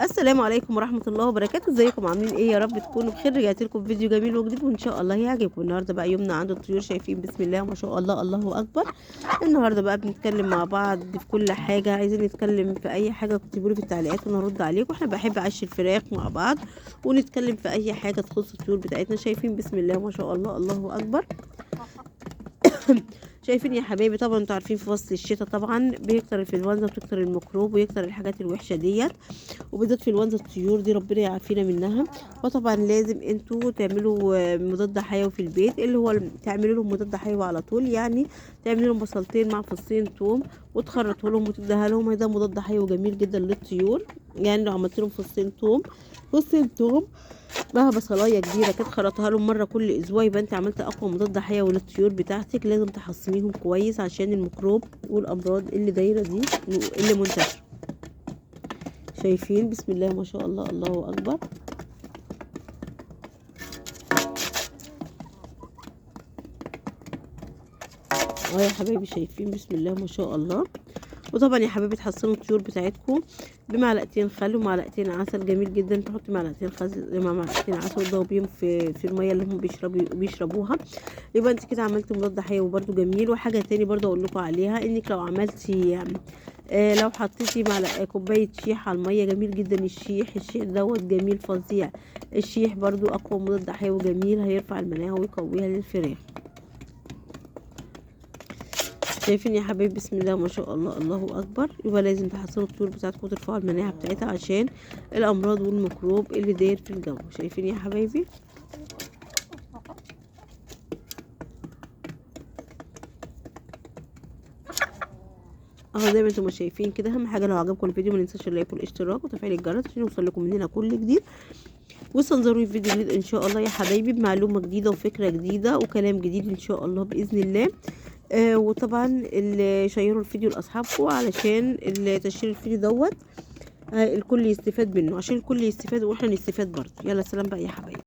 السلام عليكم ورحمة الله وبركاته. ازيكم عاملين ايه؟ يا رب تكونوا بخير. رجعت لكم فيديو جميل وجديد وان شاء الله هيعجبكم. النهارده بقى يومنا عند الطيور، شايفين بسم الله ما شاء الله الله اكبر. النهارده بقى بنتكلم مع بعض في كل حاجة، عايزين نتكلم في اي حاجة اكتبوا لي في التعليقات وانا هرد عليكم. احنا بحب عش الفراخ مع بعض ونتكلم في اي حاجة تخص الطيور بتاعتنا. شايفين بسم الله ما شاء الله الله اكبر. شايفين يا حبايبي، طبعا انتوا عارفين في فصل الشتاء طبعا بيكتر الانفلونزا وبتكتر الميكروب ويكتر الحاجات الوحشة ديت، وبالذات في انفلونزا الطيور دي ربنا يعافينا منها. فطبعا لازم انتوا تعملوا مضاد حيوي في البيت، اللي هو تعملوا لهم مضاد حيوي على طول، يعني تعملوا لهم بصلتين مع فصين ثوم وتخرطوا لهم وتديها لهم. ده مضاد حيوي جميل جدا للطيور. يعني لو عملت لهم فصين ثوم، فصين ثوم مع بصلايه كبيرة كده خرطها لهم مرة كل اسبوع، يبقى انت عملت اقوى مضاد حيوي للطيور بتاعتك. لازم تحصنيهم كويس عشان الميكروب والامراض اللي دايرة دي اللي منتشرة. شايفين بسم الله ما شاء الله الله اكبر. اه يا حبايبي شايفين بسم الله ما شاء الله. وطبعا يا حبايبي تحصنوا الطيور بتاعتكم بمعلقتين خل ومعلقتين عسل، جميل جدا. تحطي معلقتين خل مع معلقتين عسل وتضربيهم في المية اللي هم بيشربوها، يبقى انت كده عملتي مضاد حيوي برده جميل. وحاجه تاني برده اقول لكم عليها، انك لو عملتي لو حطيتي معلقه كوباية شيح على المية، جميل جدا. الشيح دوت جميل فظيع. الشيح برده اقوى مضاد حيوي جميل، هيرفع المناعة ويقويها للفراخ. شايفين يا حبايبي بسم الله ما شاء الله الله اكبر. يبقى لازم تحصنوا الطيور بتاعتكم وترفعوا المناعة بتاعتها عشان الامراض والميكروب اللي داير في الجو. شايفين يا حبايبي؟ اهو زي ما انتم شايفين كده. اهم حاجة لو عجبكم الفيديو ما ننساش ال like والاشتراك وتفعيل الجرس عشان يوصل لكم مننا كل جديد. واستنظروني في فيديو جديد ان شاء الله يا حبايبي، بمعلومة جديدة وفكره جديدة وكلام جديد ان شاء الله باذن الله. وطبعا اللي شيروا الفيديو لاصحابكم علشان تشير الفيديو دوت الكل يستفاد منه، عشان الكل يستفاد واحنا نستفاد برضه. يلا سلام بقى يا حبايبي.